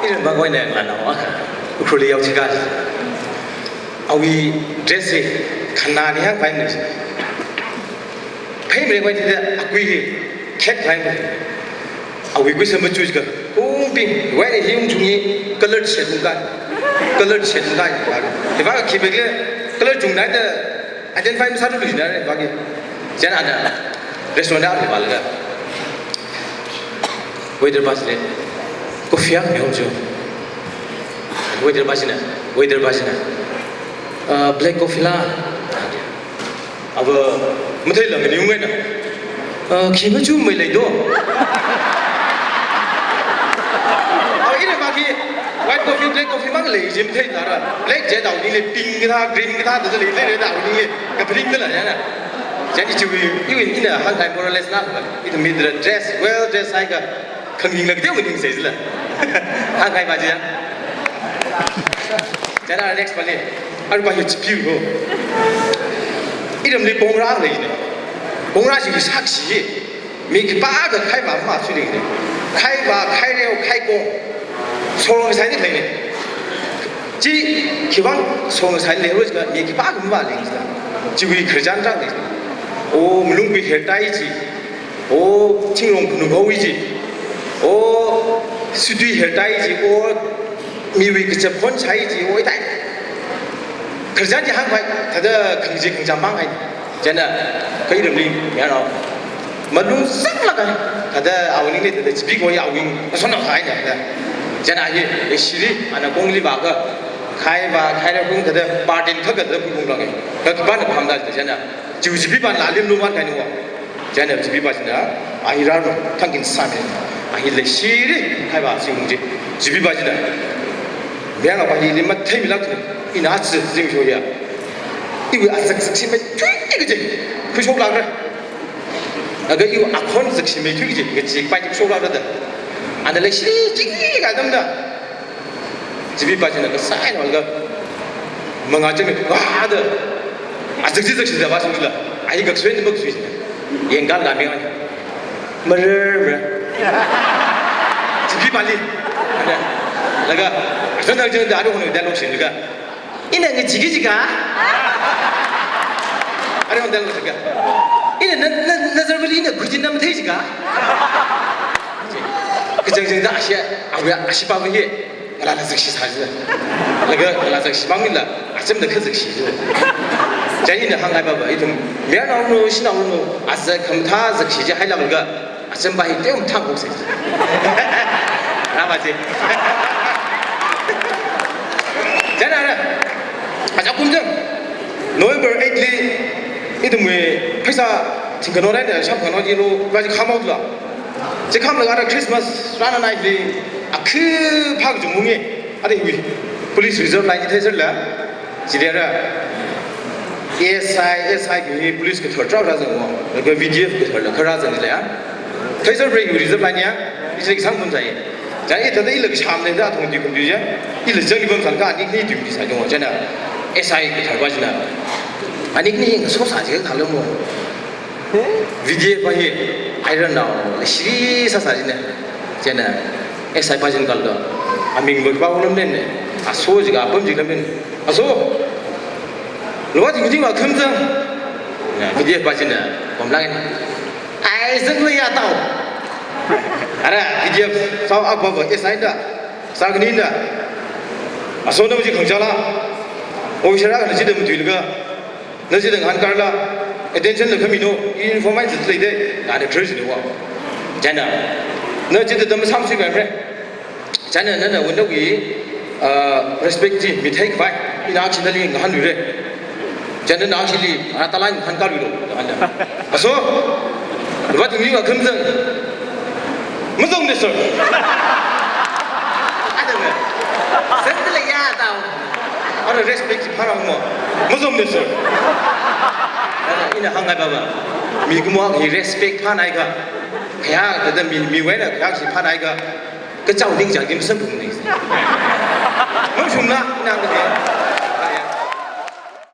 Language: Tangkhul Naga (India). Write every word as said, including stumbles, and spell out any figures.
Iran bang wai nang lan awa. Ukhrulli yao chikal. Awui dress hi khana ni hang paimei. Paimei wai tida akui hi khet paimei. Awui kui sama chu ka. Ungping wai ni hi ungchungi colored shirt ungka. Colored shirt ungka. Hiva khi bekle colored chung nai da identify masālu lu jina re bagi. Chieina ana restaurant da hiva laga. Waiter pa chili, "Coffee ya, mi hong jo." Waiter pa china, waiter pa china, "Uh, black coffee la." Ava matheila ngani ungna. "Uh, khi machu mei leido." Ava ina ma khi white coffee, black coffee mang lei jim thei nara. Black je dao ni le, pink ka, green ka, da le le dao ni le. Ka pink da la ya na. Chieina ichiwui, iwui ina hāngkahai more or less na. Ithum mi dress, well dress haiakha khanganing la kateo nganing sai zila. Hāngkahai pa chi ya. Chieina next pali. Aruipa hi chipiu ko. Iramli kongra leine. Kongra chi sakshi. Mi khipākha khaivā machuli ne. Khaivā, khaireo, khaiko. Sorngasai ni leine. Chi khivang sorngasai leiroi ka mi khipākha mavāle jila. Chiwui khararchan rang leine. O, malung kui hair tie chi. O, thingrong phunu bau chi. O, sutui hair tie chi. O, miwui kachap khon chai chi. O, itai. Khararchan chi hāngpai, thāda khangachee khangacham mang hai. Chieina, kha iramli, ya no. Malung sanglaga, thāda awui ningli, thāda chipi ko ya awui, masona khai ya, thāda. Chieina hi, e shiri, ana kongli vāka, khaivā, khaireo kong thāda, party kha ka thāda kong lāngai. Kha khipāna pamda, chieina. Chiwui chipi pa lalim luman khai ni wa. Chieina chipi pa china, a hi rarma, thangkha sāmi. A hi leishiri, khaivā singji. Chipi pa china. Mayarnao pa hili matheimilak tu, ina chi zim shoya. Iwui azak zak shi maithui kaji. Khuishoklakra. Laga iwui akhon zak shi maithui kaji. Ngachi pai khuishoklakra da. Ana leishiri chingka atam da. Chipi pa china kasā eina laga mangā chami, "Wah, da. Azak chi zak shi da ba sung la. Ai, kaksui ni maksui." Yangkal kami wani. Marar, marar. Chipi pali. Laga, "Asana jang da aro kono da lo shin ga. Ina ngaji ki jika. Aro da lo jika. Ina na, na, nazar bali ina kujin nam thei jika." Kachang chang da ashi, awi ashi pa wi. Ngalāna zakshi sāji. Laga ngalā zakshi mangmila, acham da kha zakshi ji. Chieina hānghai pa pa, ithum, mayarnao no, shanao no, azak khamathā zakshi ji haila laga, acham pa hi teom thang kok sai ji. Rāma ji. Chieina ra, aja kum jang, November eight li, ithumwui pheisā thingkhano rai da, sham khano ji lo, raji khamaola. Chi khamlaga ara Christmas rānanaili, akha phak jung mungi, ara hiwui police reserve line chi theisāla, chili ara S I, S I hi police kathar tarākha rāzang wa, laga V D F kathar la kha rāzang le ya. Theisāra hiwui reserve line ya, ichili kasang pamsai. Chieina ithāda ila kashamna da thong di kum di ya, ila chang ni pamsang kha ani khani di kum di sai dong wa, chieina S I kathar pa china. Ani khani ngaso sā ji kha lamo. V D F pa hi iron now, shiri sāsā jina. Chieina S I pa china kalga, aming ba pa ulam nen ne. Aso jiga apam jiga nen. Aso. Luwa jing jing wa khum zang. Ya, V D F pa china pamlang ne. Ai zang le ya tao. Ara V D F sao apa ba S I da. Sākhaning da. Aso na ji khang jala. O shara na ji da mutui laga. Na chida ngahānkarla, attention la khami no, i information zat leida, na da crush ni wa. Chieina, na chida dam sam si ba re. Chieina, na na wanda wi, uh, respect ji, mi thei khavai, ina action li ngahān wi re. Chieina, na action li, ana tala ngahānkar wi lo, anda. Aso, luwa thing ni wa khum zang. Mazong ne, sir. Adam ne. Sir, tila ya tao. Ara respect chi phara mo. Mazong ne, sir. Ina hānghai pa pa. Mikumo hi respect phanai kha. Kaya, tada mi, miwui eina kaya chi phanai kha. Kachao ding chang ding sam pung ni. Mashung na, na, na.